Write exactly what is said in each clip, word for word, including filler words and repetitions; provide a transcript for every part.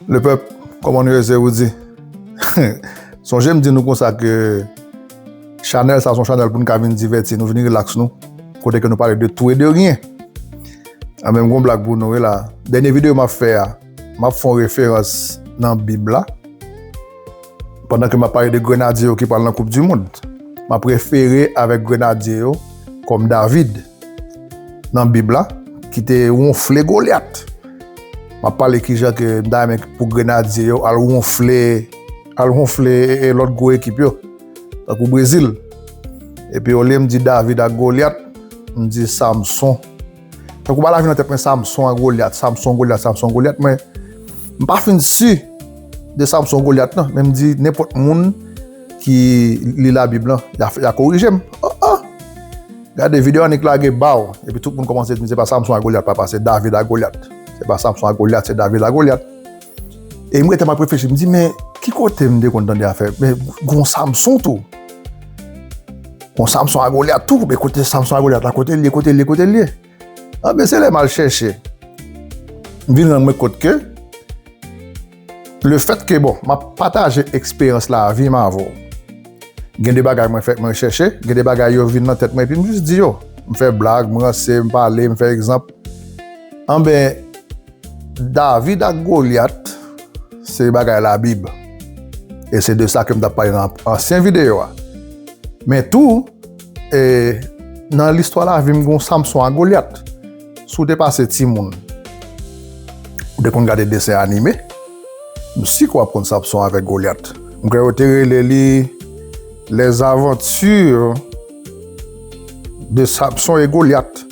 Lepèp, kòman nou ye, se Rudy? Sonje m di nou konsa ke chanèl sa se yon chanèl pou n ka vin divèti nou, vin rilaks nou, kote ke nou pale de tou e de ryen. Anben, m gon blag pou nou, wi la. Dènye videyo m ap fè a, m ap fè yon referans nan Bib la. Pandan ke m ap pale de Grenadye yo ki pral nan Koup di Mond, m ap refere avèk Grenadye yo kòm David nan Bib la, ki te wonfle Golyat. M ap pale kijan ke m ta renmen pou Grenadye yo al wonfle, al wonfle e, e lòt gwo ekip yo, tankou Brezil. Epi olye m di David ak Golyat, m di Samson. Tankou bagay la vin nan tèt mwen, Samson ak Golyat, Samson, Golyat, Samson, Golyat, mwen, m pa fin si de Samson, Golyat, non, men m di nenpòt moun ki li Labib lan, y a, y a korije m. Oh, oh! Gade, videyo annik lage ba w, epi tout moun kòmanse di m, se pa Samson ak Golyat, papa, se David ak Golyat. Se pa Samson ak Golyat, se David ak Golyat. E m rete m ap reflechi, m di, men ki kote m te konn tande afè? Men gon Samson tou. Gon Samson ak Golyat tou, men kote Samson ak Golyat la, kote l ye, kote l ye, kote l ye? Anben, se lè m al chèche, m vin rann mwen kont ke, lefètke, bon, m ap pataje eksperyans lavi m avè w. Gen de bagay mwen fè, mwen chèche, gen de bagay yo vin nan tèt mwen, epi m jis di yo. M fè blag, m ranse, m pale, m fè egzanp. Anben, David ak Golyat, se bagay Labib. E se de sa ke m t ap pale nan ansyen videyo a. Men tou, e, nan listwa lavi m, gon Samson ak Golyat. Si w te pase timoun, ou te konn gade desen anime, m si ke w ap konn Samson avèk Golyat. M kwè yo te rele li Les Aventures de Samson et Goliath.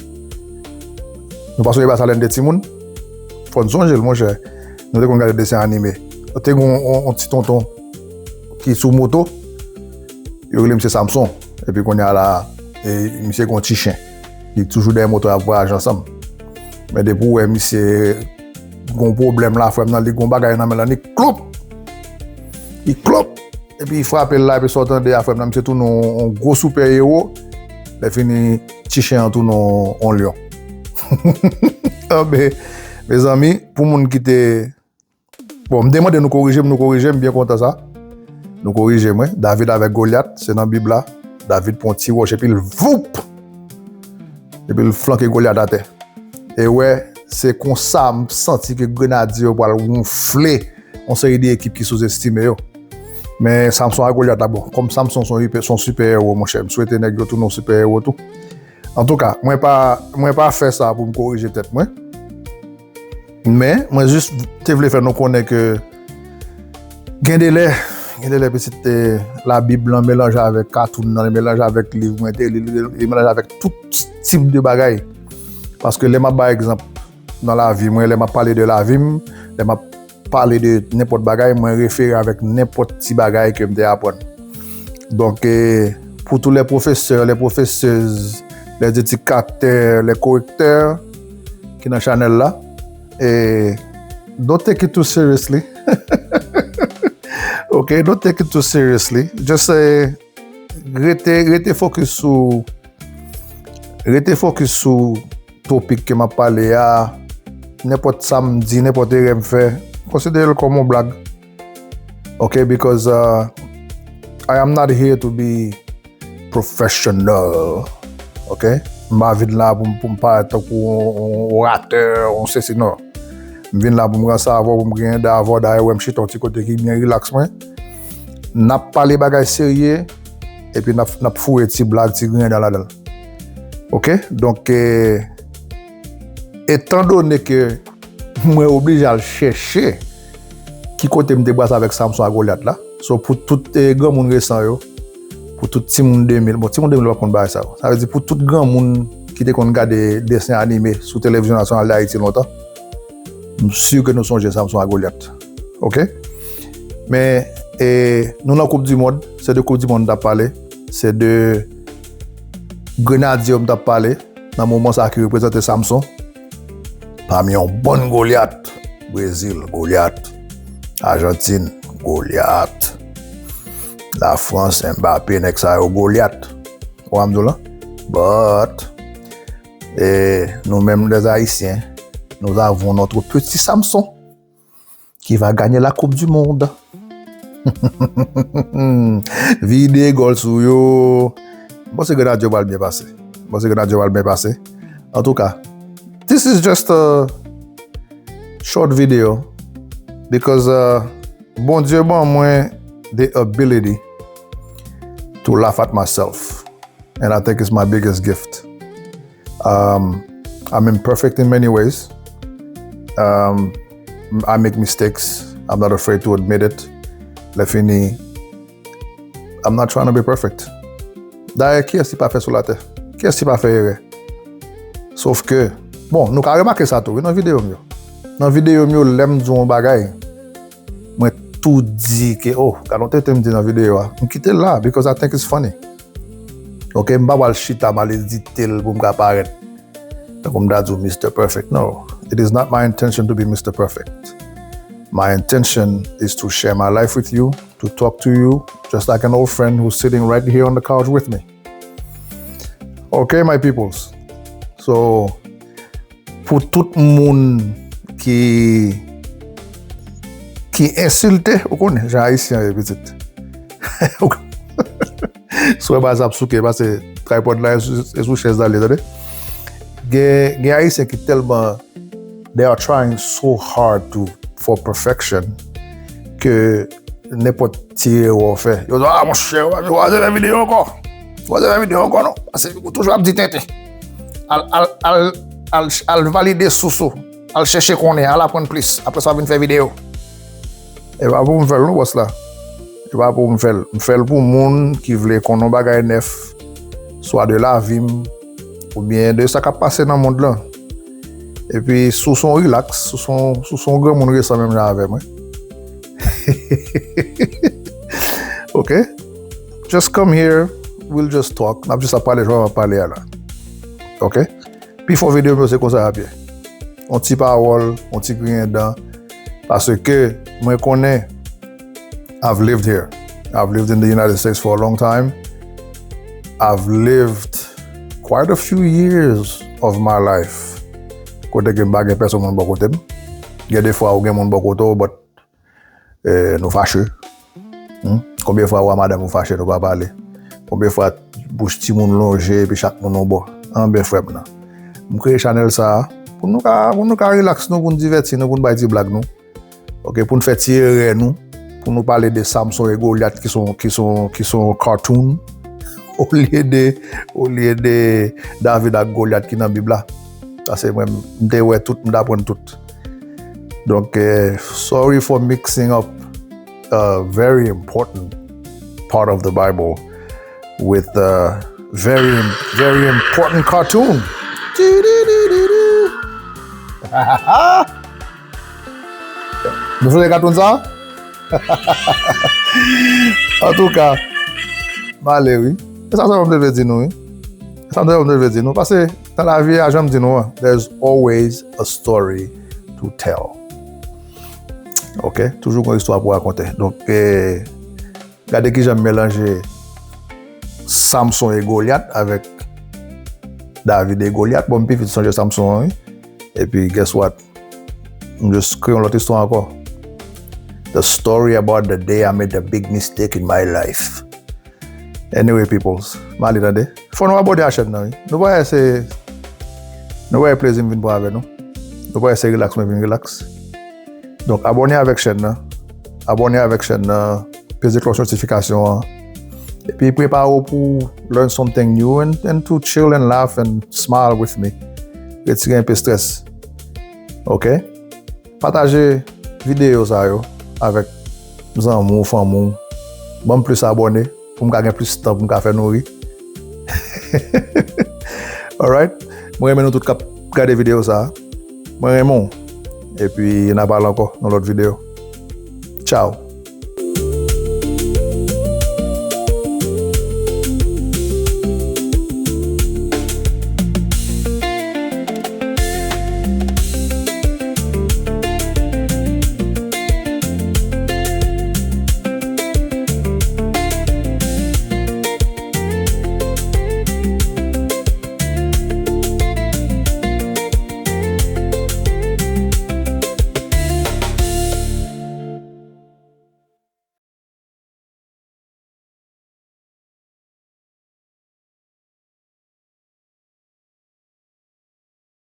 Nou pa sonje bagay sa lè n te timoun? Fò n sonje l, monchè. Nou te konn gade desen anime. Te gen yon, yon, yon ti tonton ki sou moto. Yo rele misye Samson. Epi kounye a la, e, misye gen yon ti chen. Li toujou dèyè moto a, y ap vwayaje ansanm. Men depi w wè misye gen yon pwoblèm la, frè m nan, li gen yon bagay nan men l, li klop! Li klop! Epi frape l la, epi sa w tande a, frè m nan, misye tounen yon, yon gwo sipè ewo. Lè fini, ti chen an tounen yon, yon lyon. Anben, mezanmi, pou moun ki te, bon, m te mande nou korije m, nou korije m, byen kontan sa. Nou korije mwen. David avèk Golyat, se nan Bib la. David pran yon ti wòch, epi l voup! Epi l flanke Golyat atè. E wè, se konsa m santi ke Grenadye yo pral wonfle yon seri de ekip ki souzestime yo. Men Samson ak Golyat la, bon, kòm Samson se yon sipè, se yon sipè ewo, monchè, m swete nèg yo tounen yon sipè ewo tou. Antouka, mwen pa, mwen pa fè sa pou m korije tèt mwen. Men, mwen jis te vle fè nou konnen ke gen de lè, gen de lè pitit, e, Labib lan melanje avèk katoun nan, li melanje avèk liv mwen te li, li, li melanje avèk tout tip de bagay. Paske lè m ap bay egzanp nan lavi mwen, lè m ap pale de lavi m, lè m ap pale de nenpòt bagay, mwen refere avèk nenpòt ti bagay ke m te aprann. Donk, e, pour tous les professeurs, les professeuses, les éducateurs, les correcteurs ki nan chanèl la, e, don't take it too seriously. Ok, don't take it too seriously. Just, e, rete, rete focus sou, rete focus sou topik ke m ap pale a. Nenpòt sa m di, nenpòt erè m fè, konsidere l kòm yon blag. Ok, because, uh, I am not here to be professional. Ok? M pa vin la pou m, pou m parèt tankou yon, yon oratè, yon sesi, non. M vin la pou m ranse avè w, pou m griyen dan avè w. Dayè, w wè m chita yon ti kote ki byen rilaks mwen. N ap pale bagay serye, epi n ap, n ap foure ti blag, ti griyen dan ladan l. Ok? Donk, e, etandone ke mwen oblije al chèche ki kote m te brase avèk Samson ak Golyat la. So, pou tout, e, granmoun resan yo, pou tout timoun de mil, bon, timoun de mil yo p ap konn bagay sa yo. Sa vle di pou tout granmoun ki te konn gade desen anime sou Televizyon Nasyonal de Ayiti lontan, m si ke nou sonje Samson ak Golyat. Ok? Men, e, nou nan Koup di Mond, se de Koup di Mond m t ap pale, se de Grenadye yo m t ap pale, nan moman sa ki reprezante Samson, pami yon bann Golyat, Brezil, Golyat, Ajantin, Golyat, Lafrans, Mbappé, nèg sa yo, Golyat. Ou wè m di w lan? But, e, nous-mêmes les Haïtiens, nous avons notre petit Samson. qui va gagner la Coupe du Monde. Vide gòl sou yo. M panse Grenadye yo pral byen pase. M panse Grenadye yo pral byen pase. Antouka, this is just a short video because uh, Bondye ban mwen the ability to laugh at myself. And I think it's my biggest gift. Um, I'm imperfect in many ways. Um, I make mistakes. I'm not afraid to admit it. Lè fini, I'm not trying to be perfect. Dayè, kiyès ki pa fè sou latè? Kiyès ki pa fè erè? Sof ke, bon, nou ka remake sa tou, wi, nan videyo m yo. Nan videyo m yo, lè m di yon bagay, mwen tou di ke, oh, gad yon tenten m di nan videyo a. M kite l la, because I think it's funny. Ok, m pa pral chita maledite l pou m ka parèt tankou m ta di w Mister Perfect. No, it is not my intention to be Mister Perfect. My intention is to share my life with you, to talk to you, just like an old friend who's sitting right here on the couch with me. Ok, my peoples. So, pou tout moun ki ki ensilte, ou konnen, jan ayisyen ye pitit. Sou wè baz ap souke, pase tripod la e sou, e sou chèz la li, tande. Gen, gen ayisyen ki tèlman, they are trying so hard to, for perfection, ke nenpòt ti erè w fè, yo di, ah, monchè, w pa vle fè videyo ankò. W pa vle fè videyo ankò, non. Pase ou toujou ap di tenten. Al, al, al, al, al valide sous ou. Al chèche konnen, al aprann plis. Apre sa, w vin fè videyo. E pa pou m fè l, non, bòs la. E pa pou m fè l. M fè l pou moun ki vle konn yon bagay nèf, swa de lavi m, oubyen de sa k ap pase nan mond lan. Epi, si w se yon rilaks, si w se yon, si w se yon granmoun resan menm jan avè mwen. Ok? Just come here, we'll just talk. N ap jis ap pale, jan n ap pale a la. Ok? Pifò videyo m yo se konsa y ap ye. Yon ti pawòl, yon ti griyen dan. Paske mwen konnen, I've lived here. I've lived in the United States for a long time. I've lived quite a few years of my life kote ke m pa gen pèsonn moun bò kote m. Gen de fwa ou gen moun bò kote w, but eh, nou fache. Hmm? Konbyen fwa ou a madanm ou fache, nou pa pale? Konbyen fwa bouch timoun lonje epi chak moun yon bò? Anben, frè m nan. M kreye chanèl sa a pou nou ka, pou nou ka rilaks nou, pou n divèti nou, pou n bay ti blag nou. Ok, pou n fè ti erè nou, pou nou pale de Samson e Golyat ki son, ki son, ki son cartoon. Olye de, olye de David ak Golyat ki nan Bib la. Paske mwen, m te wè tout, m t aprann tout. Donk, eh, sorry for mixing up a very important part of the Bible with a very, very important cartoon. Nou sonje cartoon sa? Antouka, m ale wi. E sa sèlman m te vle di nou wi. E sa sèlman m te vle di nou. Paske nan lavi a, jan m di nou an, there's always a story to tell. Ok? Toujou gen yon istwa pou rakonte. Donk, eh, gade kijan m melanje Samson e Golyat avèk David e Golyat. Bon, m pi vit sonje Samson an, wi. Epi, guess what? M just kreye yon lòt istwa ankò. The story about the day I made the big mistake in my life. Anyway, peoples, m ale tande. Fò nou abòne a chèn nan, wi. Nou pa wè se, nou pa wè plezi m vin pran avè nou. Nou pa wè se rilaks mwen vin rilaks. Donk, abòne avèk chèn nan. Abòne avèk chèn nan. Peze klòch notifikasyon an. Epi prepare w pou learn something new and, and to chill and laugh and smile with me. Retire enpe strès. Ok? Pataje videyo sa yo avèk zanmi w, fanmi w. Ban m plis abòne pou m ka gen plis tan pou m ka fè nou ri. Alright? Mwen renmen nou tout k ap gade videyo sa a. Mwen renmen w. Epi n a pale ankò nan lòt videyo. Ciao.